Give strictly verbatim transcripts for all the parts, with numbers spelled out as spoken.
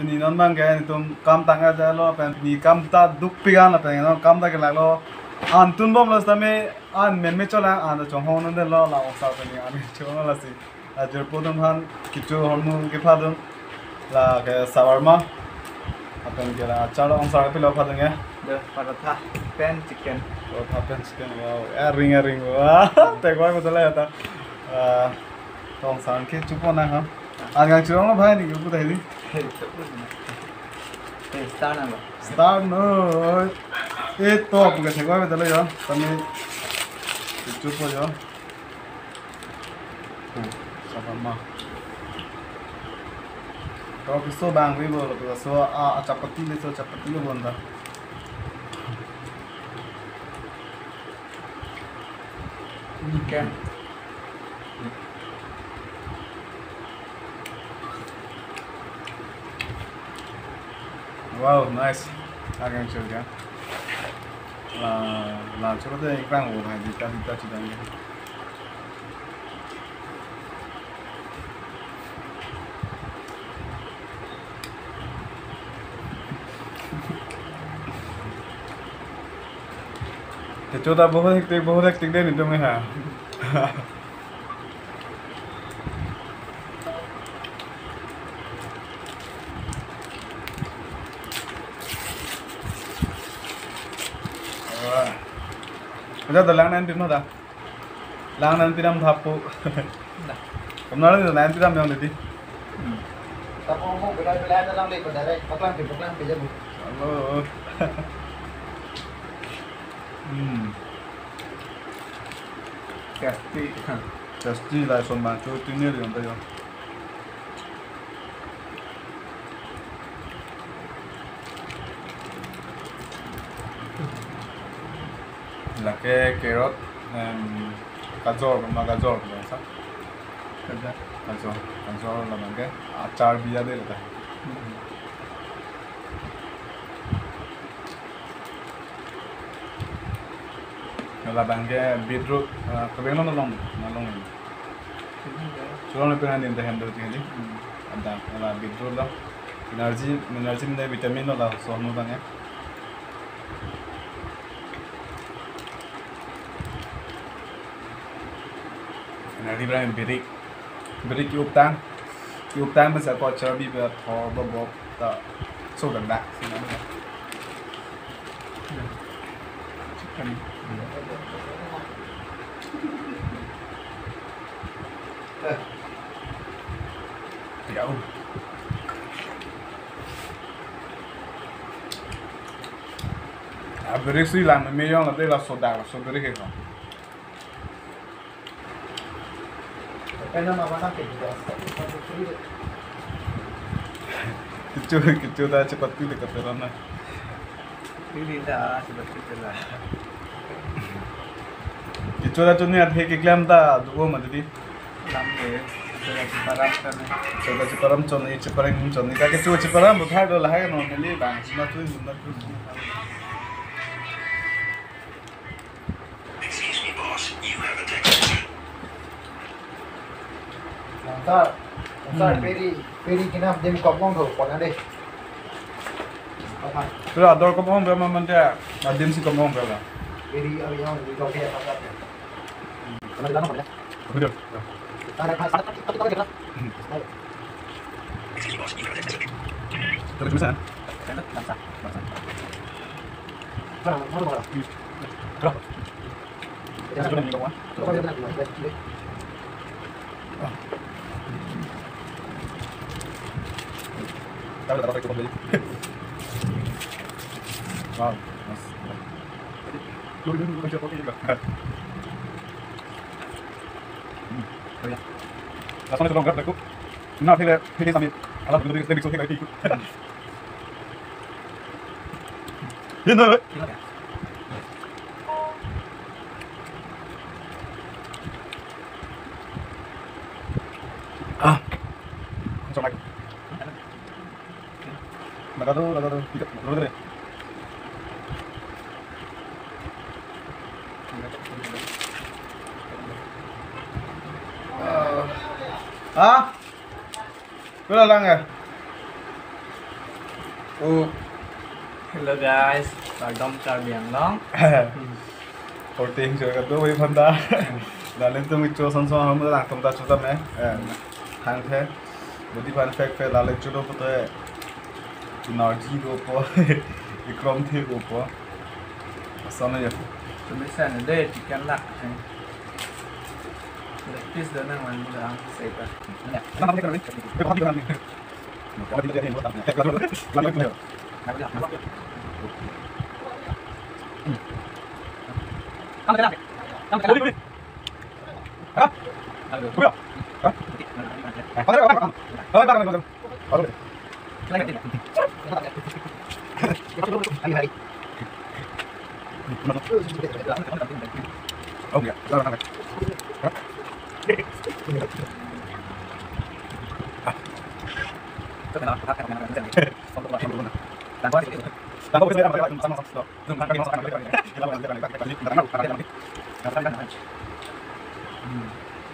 Pini non abang ke netum kam tang-et lo, pen pini kam ta dukpik an lapen non kam ta kelak lo. An tunbom lo sitame an meme cholang, an chonghong non lo, la ongsar pini an chonghong lasi. La jirpo atum aphan kecho hormu kepha dun. La ke shawarma. Lapen ke la achar ongsar pilo pha dun ya. De, paratha pen chicken. Paratha pen chicken. Wow, ering ering. Wow, theklong betul ya ta. Ah, ongsar ke chopo nang ha. An kangchirong lo bhai, neli kepu tahai di. Hey, chopo na. Hey, star na lo. Star no. Eh, to, pu ke theklong betul ya. Kami chopo ya. Hmm, shawarma. Kalau piso bang, wi bo, piso, ah, ah, chapati le, so chapati le bonta. Okay. Wow, nice. Agang churga. La, la churga de ikrang wo hai, dita, dita chidang. Kecho ta bahut hectic, bahut hectic de netum ha. Wah. Ada dalang nanti mah dah. Lang nang tiram thapo. Nah. Kamu nang tiram yang tadi. Hmm. Thapo mo belai belai na lang le ko direct paklang pi paklang pi jago. Hello. Hmm. Tasty. Tasty la son bang chu tinir yon ta yo. Lake carrot, em, gajor, ma gajor, ma sa? Gajor. Gajor, gajor labang ke achar biya de lata. Labang ke beetroot, eh, kebeng lo nalong, nalong. Chulong le pena din tahan do tinggi. Hmm. Ada, ala beetroot lo. Energy, energy mene vitamin lo la, so mo tanya. Energy berang birik. Birik ki-uktang. Ki-uktang masa ko charbi ba thor ba bok ta so dan dak. Chicken. Ya, um. Ah, birik si lang me yong la de la soda, la soda ke ko. Kecho, kecho ta chepatu le kaperan na. Ini dah seperti itulah. Kecho ta choni athe keklem ta duo ma tadi. Lam de, sudah separat kan. Sudah separat choni, separat choni. Kake chu separat buthar do lahai normally bang. Sima tu, sima tu. Excuse me, boss. You have a text. Sir, sir, hmm. Peri, peri kinam dim kopong tho, kona de. Apa? Sir, ador kopong berapa mandia? Adim si kopong berapa? Peri, ari yang di kopi apa apa. Kena di dalam apa ya? Betul. Ada, ada, ada, ada, ada, ada. Terus bisa? Terus. Taruh, taruh, taruh, taruh. Wow, mas. Dulu, dulu, dulu, dulu, dulu. Hmm. Oh, ya. Langsung aja, Bang, gerak, gerak. Nah, pilih, pilih sambil. Alat dulu, dulu, dulu, dulu, dulu. Ini, dulu. Ah. Langsung lagi. Lagado, lagado. Tidak, lagado deh. Ah. Hah? Kula lang ya? Oh. Hello guys, welcome Karbi Anglong. Korte ingjo kadokave aphanta. Lale tum icho son son ham lang tum ta chotame. Eh, thangthe. Body pan fek fek lale cholo pulote energy dopo. Ikrom the dopo. Asana ya. Tumi san de chicken lak. Leg piece do nang man do ang sai pa.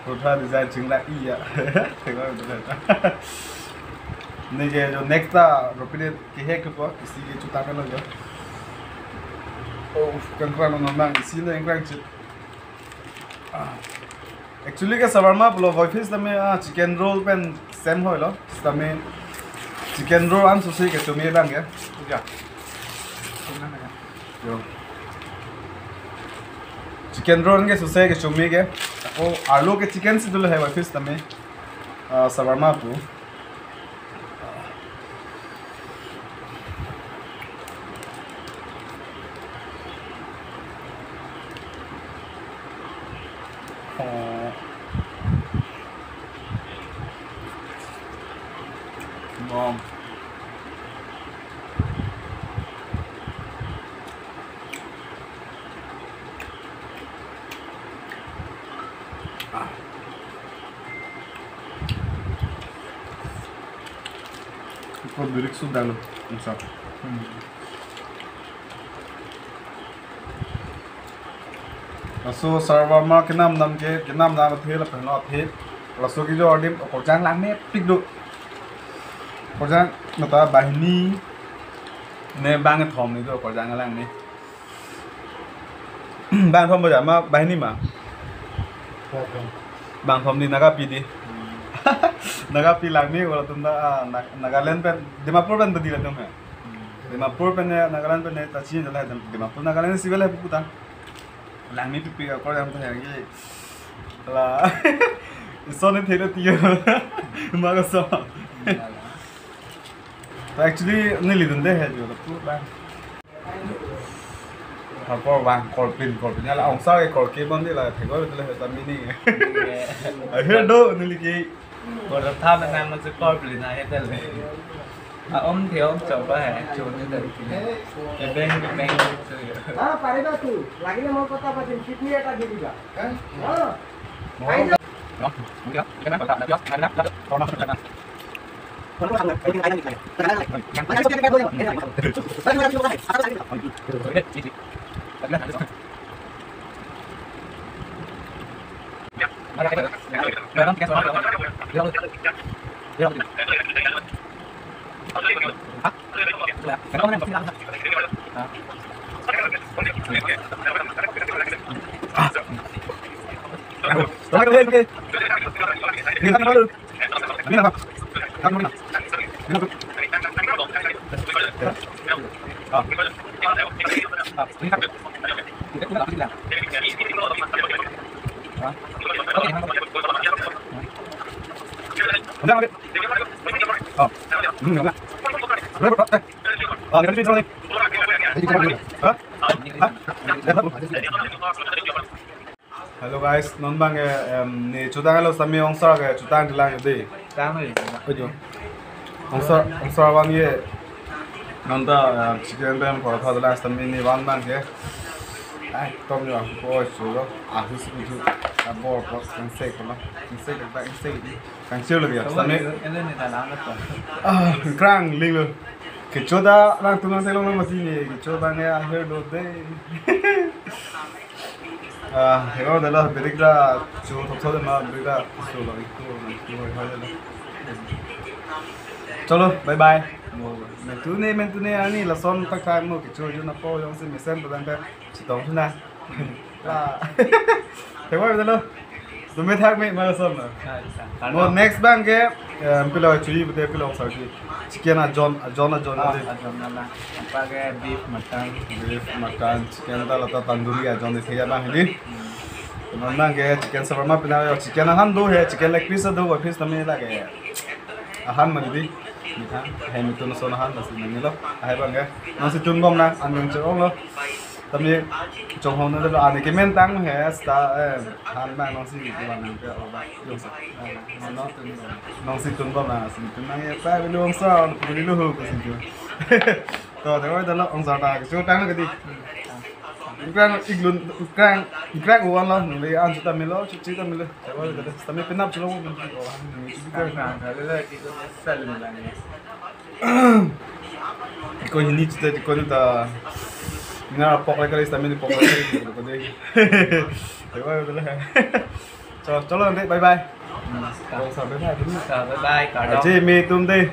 Porotha design chinglak iya. Neke jo next ta ropide kehek thupo, isi ke chotanglo jo. Oh, kangkran non nang isi nang kangkran chit. Ah. Actually ke shawarma pulo voiphit tame, ah, chicken roll pen same hoilo. Tame chicken roll an sose kechome abang ke. Ya. Yo. Chicken roll ke sose kechome ke. Ako arlo ke chicken si dolo hai voiphit tame. Ah, shawarma pu. Oh. Mom. Ah. Iko birik sudah lo, insya. Hmm. Laso shawarma kenam dam ke, kenam dam athe lapen no athe. Laso kejo adim okorjang langmepik do. Okorjang nata banghini ne bangkethom ni do okorjang langme. Bangkethom boja ma banghini ma? Bangkethom. Bangkethom di Naga pi di. Hmm. Naga pi langme wala tum da, ah, Na-, Nagaland pen, Dimapur pen di latum he. Hmm. Dimapur pen ya, Nagaland pen ya, ta chin jala Dim-, Dimapur Nagaland si bela puta. Langmepik pik akor jam ta he ki. La. Ison ne thelo tiyo. Ma ko so. Hmm, ya, ya. To actually neli dunde he jo, to bang. Apor bang, korpin, korpin. Hala ongsar ke korke bon di la, thegor di la, ta mini. Aher do, neli ke. Porotha menang masuk korpin, na, ya, tel. Ah, om the om choba hai, chun ni dari sini. Beng, beng, so, ya. Ah, pare ba tu. Lagi na mau kota apa, jin kitni eta di juga. Hah? Ah. Hello guys, non bang ke, em, ne chotanglo sami ongsar ke chotang dilang de. Tang lo ya. Ojo. Ongsar, ongsar bang ye. Non ta, em, chicken pen porotha dilang sami ne van bang ke. Ai, tom yo, boy, so lo. Ahus uju. Abor, bor, insek lo. Insek, insek. Kangsir lagi ya, sami. Ele ne dalam apa? Ah, krang ling lo. Kecho da lang tung lang telong lang mati ne, kecho da ne akhir do de. Ah, hero da la birik da chu thok thok ma birik da chu lo itu, itu hoi hoi da. Chalo, bye bye. Mo mentune mentune ani lason thakthak mo kecho jun apo jongsi mesen padang ta chetong thuna. La. Thekvoi dalo. Tumi thak me ma lason na. Mo next abang ke, em, pilo chuji pute pilo sa ki. Chicken ajon, ajon, ajon, ajon. Ajon na. Apa ke beef, mutton. Beef, mutton, chicken ta lata tandoori ajon de thekji abang hini. Non abang ke chicken shawarma pina yo, chicken ahan do he, chicken leg piece do, leg piece tame lake. Ahan mandi. Mitha, he mitun son ahan lasi mandi lo. Ahe abang ke. Nangsi tunbom na, an nang chong lo. Tame chonghong na lo, ani kemen tang he sta, eh, han abang nangsi duan nang ke oba. Yong sa. No, nangsi tunbom na, si tun nang ya pa beli ong sa, beli lo ho ko si tu. To, thekvoi dalo ong sa ta, so tang ke di. Ukrang iglun, Ukrang, Ukrang uwan lo, nuli an juta melo, chuchi ta melo. Thekvoi dalo, tame penap chulo mo. Ko hini chute ko ni ta. Ngarapok le kali, tame ni pok le kali ko de. Thekvoi dalo. Chalo, chalo ante, bye bye. Ong sa bye bye. Bye bye, kardom. Aje me tum de.